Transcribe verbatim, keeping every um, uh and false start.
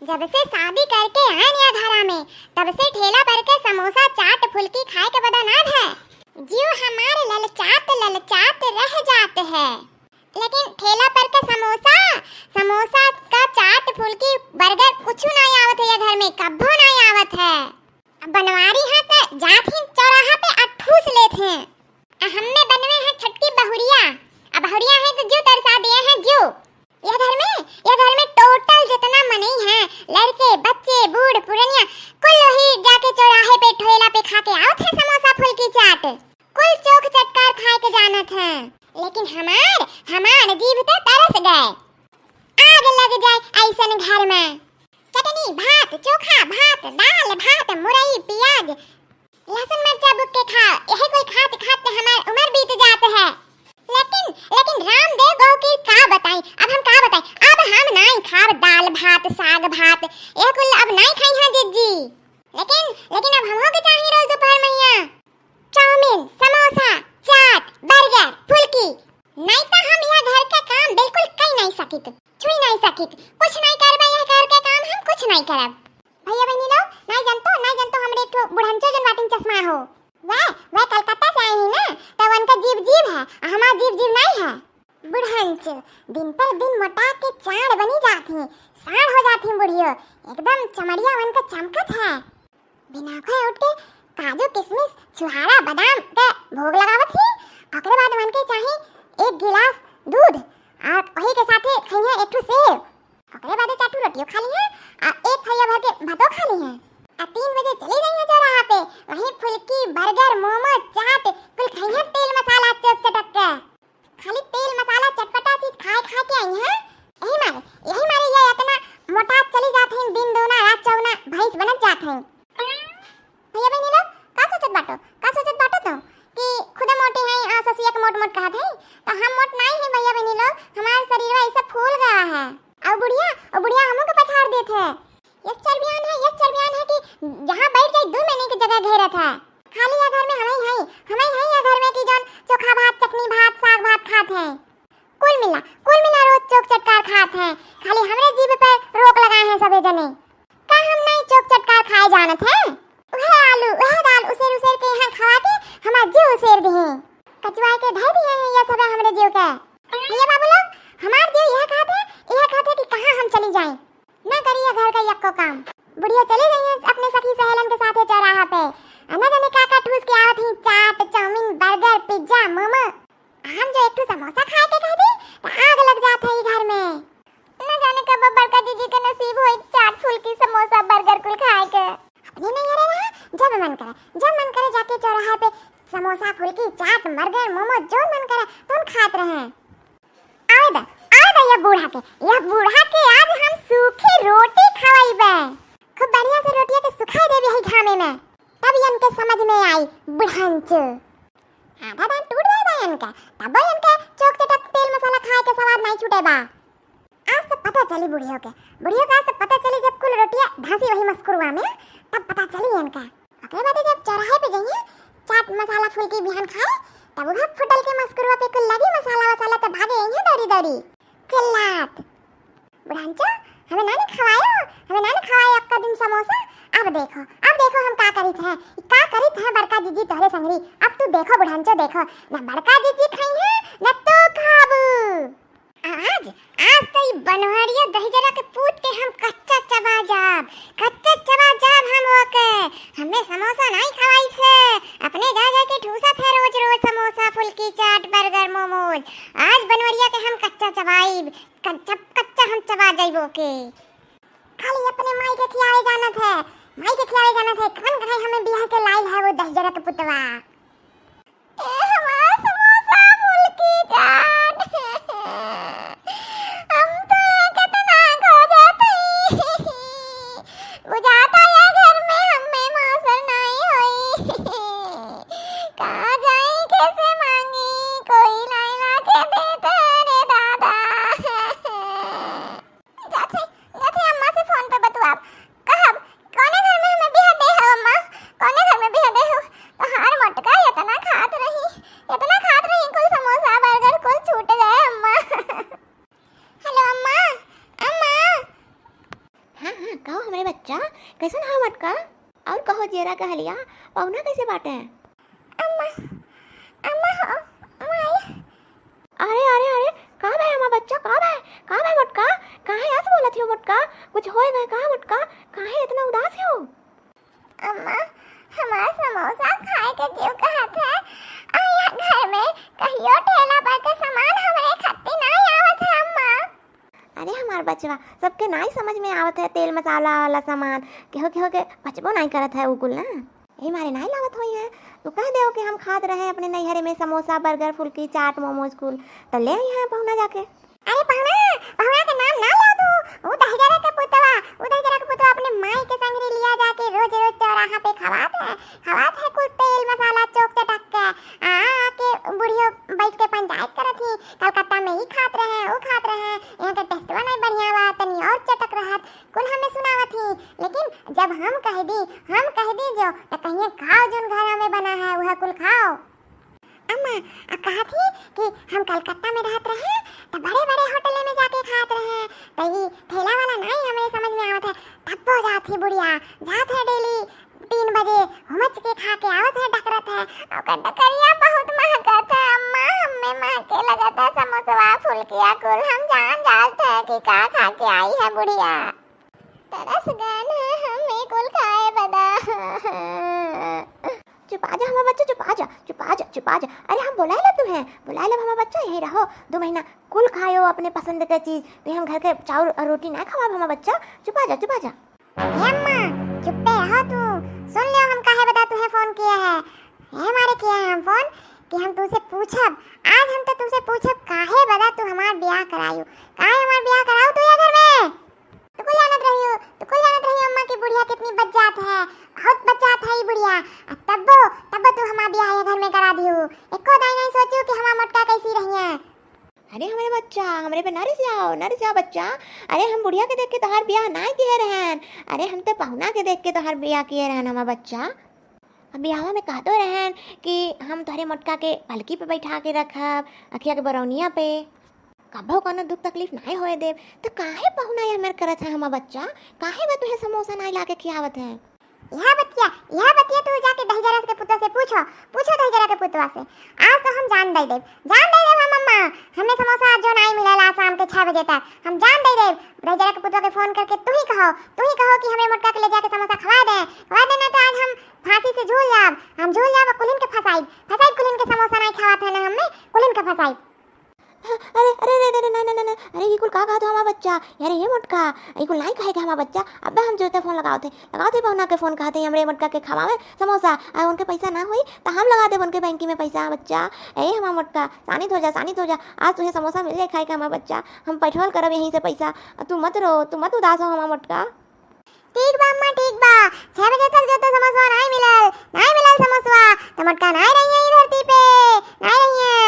जब से शादी करके आएन या घरा में, तब से ठेला पर के समोसा, चाट, फुलकी खाए के बदा ना भय। जीव हमार ललचात ललचात रह जात है। लेकिन ठेला पर के समोसा, समोसा का चाट, फुलकी, बर्गर कुछ नाहीं आवत है या घर में, कब्बो नाहीं आवत है। अब बनवारी है त जात ही चौराहा पे आ ठूस लेत हैं। आ हम्मे बनवे हैं छटकी बहुरिया। अब बहुरिया है तो जीव तरसा दिए हैं जीव। यह घर में, यह घर में total जितना मनई है, लड़के, बच्चे, बूढ़, पुरनिया, कुल वही जाके चौराहे पे ठेला पे खा के आवत है समोसा, फुलकी, चाट। कुल चोख चटकार खाए के जानत है। लेकिन हमार, हमार जीभ तो तरस गए। आग लग जाए ऐसन घर में। चटनी, भात, चोखा, भात, दाल, भात, मुरई, पियाज, लहसुन, मरचा बुक के खाओ। यही कुल खात खात तो हमार उम्र बीत जात है। लेकिन, लेकिन रामदेव गौ की का बताई, अब हम का बताई, अब हम नाई खाब दाल भात, साग भात, यह कुल अब नाई खाई हैं जिज्जी। लेकिन, लेकिन अब हमहू के चाही रोज दोपहर में हियाँ चाउमीन, समोसा, चाट, बर्गर, फुल्की। नाई तो हम यह घर के काम बिल्कुल कई नाई सकित, छुई नाई सकित, कुछ नाई करबे, यह घर के काम हम कुछ नाई करब। भैया बहिनी लोग, नाई जनतो, नाई जनतो, हमरे एक ठो बुढ़ंचो जन बाटिन चश्मा हो, वह, वह कलकत्ता से आई ही ना, तो उनका जीभ जीभ है, आ हमार जीभ जीभ नाई है। बुढ़ंचो दिन पर दिन मोटा के चाड़ बनी जात ही, साढ़ हो जात ही बुढ़ियो, एकदम चमड़िया उनका चमकत है। बिना खोए उठ के काजू, किशमिश, छुहारा, बादाम के भोग लगावत ही। ओकरे बाद मन के चाही एक गिलास दूध और वही के साथे खइहे एक ठो सेव। ओकरे बाद चार ठो रोटियो खा लिहे और एक थरिया भर के भातो खा लिहे। आ तीन बजे चली जाइए चौराहा पे, वहीं फुल्की, बर्गर, मोमो, चाट कुल खइहे, तेल मसाला चोख चटक के। खाली तेल मसाला चटपटा चीज खाए खाए के आई हैं, यही मारे, यही मारे ये इतना मोटा चली जात हैं, दिन दूना रात चौगुना भैंस बनत जात हैं। भैया बहिनी लोग, का सोचत बाटो, का सोचत बाटो तू कि खुदे मोटी हैं आ ससुया के मोट मोट कहत हैं? तो हम मोट नाई है भैया बहिनी लोग, हमार शरीर ऐसे फूल गया है। और बुढ़िया, और बुढ़िया हमू के पछाड़ देत है। यस चरबियान है, यस चरबियान है कि जहाँ बैठ जाए दो महीने की जगह घेरत है। खाली यह घर में हमें ही है, हमें ही है यह घर में कि जौन चोखा भात, चटनी भात, साग भात खात हैं। कुल मिला, कुल मिला रोज चोख चटकार खात हैं। खाली हमरे जीभ पे रोक लगाए हैं सबे जने। का हम नहीं चोख चटकार खाए जानत हैं? वह आलू, वह दाल उसेर उसेर के यहाँ खवा के हमार जीव उसेर दिहे। कचुआ के धर दिए हैं यह सबे हमरे जीव के। भैया बाबू लोग, हमार जीव यह कहत है, यह कहत है कि कहाँ हम चली जाएं। ना करिए घर का यक्को काम। बुढ़िया चली गई है अपने सखी सहेलन के साथे चौराहा पे। आ ना जाने का का ठूस के आवत ही, चाट, चाउमीन, बर्गर, पिज्जा, मोमो। हम जो एक ठो समोसा खाए के कह दी, तो आग लग जात है ई घर में। ना जाने कब बड़का जीजी के नसीब होई चाट, फुल्की, समोसा, बर्गर कुल खाए के। अपने नैहरे रहा, जब मन करे, जब मन करे जाके चौराहा पे समोसा, फुल्की, चाट, बर्गर, मोमो, जो मन करे, तुम खात रहे। आवे द, आवे द यह बूढ़ा के, यह बूढ़ा के आज हम सूखी रोटी खवाइबे। खूब बढ़िया से रोटिया के सुखाई देबे यही घामे में, तब इनके समझ में आई बुढ़ांचो। आधा दांत टूट गए बा इनका, तबो इनके चोख चटक तेल मसाला खाए के स्वाद नहीं छूटे बा। आज तो पता चली बुढ़ियो के, बुढ़ियो के आज तो पता चली जब कुल रोटिया धंसी वही मस्कुरुआ में, तब पता चली इनका। ओकरे बाद जब चौराहे पे जाइए, चाट मसाला फुल्की बिहान खाए, तब वह फुटल के मस्कुरुआ पे कुल लगी मसाला वसाला, तो भागे यहीं दौड़ी दौड़ी चिल्लात, "बुढ़ांचो, हमें नानी खवायो, हमें नानी खवायो अक्का दिन समोसा। अब देखो, अब देखो हम का करित हैं, का करित हैं बड़का जीजी तोहरे संगरी। अब तू देखो बुढ़ांचो, देखो, न बड़का जीजी खाई है, न तू खाबू।" आज, आज तो ई बनवारिया दहिजरा के पूत के हम कच्चा चबा जाब, कच्चा चबा जाब हम ओके। हमें समोसा नहीं खवाई से, अपने जा जा के ठूसत है रोज रोज समोसा, फुल्की, चाट, बर्गर, मोमोज। आज बनवरिया के हम कच्चा चबाइब, कच्चा, कच्चा हम चबा जाइब ओके। खाली अपने माई के खियावे जानत है, माई के खियावे जानत है। कौन कहे हमें बियाह के लाइल है वो दहिजरा के पुतवा। ए हमार समोसा फुल्की जान, हम तो यहाँ कितना खो जाते। बुझाता है घर में हमें मासर नहीं होई। कहाँ जाई, कैसे मांगी, कोई लाई ला के देते रे दादा। जाथे, जाथे अम्मा से फोन पे बतुआब। कहब, "कौने घर में हमें बियाह दे हो अम्मा? कौने घर में बियाह दे हो? तोहार मोटका इतना खात रही, इतना खात रही, कुल समोसा, बर्गर, कुल कहो हमरे बच्चा, कैसन हौ मोटका? और कहो जियरा के हलिया, पहुना कैसे बाटे? अम्मा, अम्मा हो, माई। अरे, अरे, अरे, का भय हमार बच्चा, का भय, का भय मोटका? काहे अस बोलत हो मोटका? कुछ होए गए का मोटका? काहे इतना उदास हो? अम्मा, हमार समोसा खाए के जीव कहत है, आ यहाँ घर में कहियो ठेला पर के सामान हमरे खत्ती नाई आवत है अम्मा। अरे हमार बचवा, सबके नाई समझ में आवत है तेल मसाला वाला सामान, केहू केहू के पचबो नाई करत है उ कुल ना, यही मारे नाई लावत होई है। तू कह देओ कि हम खात रहे अपने नैहरे में समोसा, बर्गर, फुल्की, चाट, मोमोज कुल, तो ले आई है पहुना जाके। अरे पहुना, पहुना के नाम ना लो तू, उ दहिजरा के पुतवा, उ दहिजरा के पुतवा अपने माई के संगरी लिया जाके रोज रोज चौराहा पे खवात है, खवात है कुल तेल मसाला चोक चटक के। आ, आके बुढ़ियो बैठ के पंचायत करत ही, कलकत्ता में ई खात रहे, उ खात रहे, यहाँ के टेस्टवा नहीं बढ़िया बा, तनी और चटक रहत, कुल हमें सुनावत ही। लेकिन जब हम कह दी, हम कह दी जो, तो कहिए खाओ जोन घर में बना है वह कुल खाओ। अम्मा, आ कहत ही कि हम कलकत्ता में रहत रहे, तो बड़े बड़े होटल में जाके खात रहे, तो ई ठेला वाला नाई हमरे समझ में आवत है, तब्बो जात ही बुढ़िया, जात है डेली तीन बजे हुमच के खा के आवत है डकरत है, ओकर डकरिया बहुत महकत है अम्मा, हमें महके लगत है समोसवा फुलकिया कुल, हम जान जात है कि का खा के आई है बुढ़िया। तरस गन है हमें कुल खाए बदा। चुपा जा हमार बच्चा, चुपा जा, चुपा जा, चुपा जा। अरे हम बुलाए लब तुम्हें, बुलाए लब हमार बच्चा, यही रहो दो महीना, कुल खायो अपने पसंद के चीज। तो हम घर के चाउर और रोटी ना खवाब हमार बच्चा, चुपा जा, चुपा जा। हे अम्मा, चुप्पे रहो तू। सुन लियो हम काहे बदा तुहे फोन किए है। हे हमारे किए है हम फोन कि हम तुसे पूछब। आज हम तो तुसे पूछब काहे बदा तू हमार ब्याह करायु। काहे हमार ब्याह कराऊ तू ये घर में? तू कुल जानत रहियो, तू कुल जानत रहियो अम्मा कि बुढ़िया कितनी बज्जात है, बहुत बज्जात है ई बुढ़िया। आ तब्बो, तब्बो तू हमार ब्याह ये घर में करा दियो। एको दाई नहीं सोचू कि हमार मोटका कैसी रही है। अरे हमरे बच्चा, हमरे पे ना रिसियाओ, ना रिसियाओ बच्चा। अरे हम बुढ़िया के देख के तोहार बियाह ना किए रहन। अरे हम तो पहुना के देख के तोहार बियाह किए रहन हमार बच्चा। हम बियाहवा में कहतो रहन कि हम तोहरे मोटका के पलकी पे बैठा के रखब, अखिया के बरौनिया पे। कभो कौनो दुख तकलीफ नाय होए देब। तो काहे पहुना ये मेर करत है हमार बच्चा? काहे वह तुहे समोसा नाय लाके खियावत है? यह बतिया, यह बतिया तू जाके दहिजरा के पुतवा से पूछो, पूछो दहिजरा के पुतवा से। आज तो हम जान दे देब, जान दे देब हम अम्मा। हमने समोसा आज जो नाई मिलल आज शाम के छह बजे तक, हम जान दे देब। दहिजरा के पुतवा के फोन करके तू ही कहो, तू ही कहो कि हमरे मोटका के ले जाके समोसा खवा दे, खवा दे ना तो आज हम फांसी से झूल जाब, हम झूल जाब और कुलिन के फंसाइब, फंसाइब कुलिन के समोसा नाई खवात है ना हमने, कुलिन के फंसाइब। अरे, अरे, रे, रे, रे, ना, ना, ना, ना, अरे, ई कुल का कहत हो हमार बच्चा? अरे, ये मोटका, ई कुल नाई कहे के हमार बच्चा। अब्बे हम जोते फोन लगावत है, लगावत है पहुना के फोन, कहते हैं, "हमरे मोटका के खवावे समोसा, आ उनके पैसा ना होई, तो हम लगा देब उनके बैंकी में पैसा, बच्चा।" ए, हमार मोटका, सानित हो जा, सानित हो जा। आज तुहे समोसा मिल जाए खाए के हमार बच्चा। हम पेट्रोल करब यहीं से पैसा। आ तू मत रो, तू मत उदास हो हमार मोटका। ठीक बा अम्मा, ठीक बा। छह बजे तक जो तो समोसवा नाई मिलल, नाई मिलल समोसवा, तो मोटका नाई रही है ई धरती पे, नाई रही है।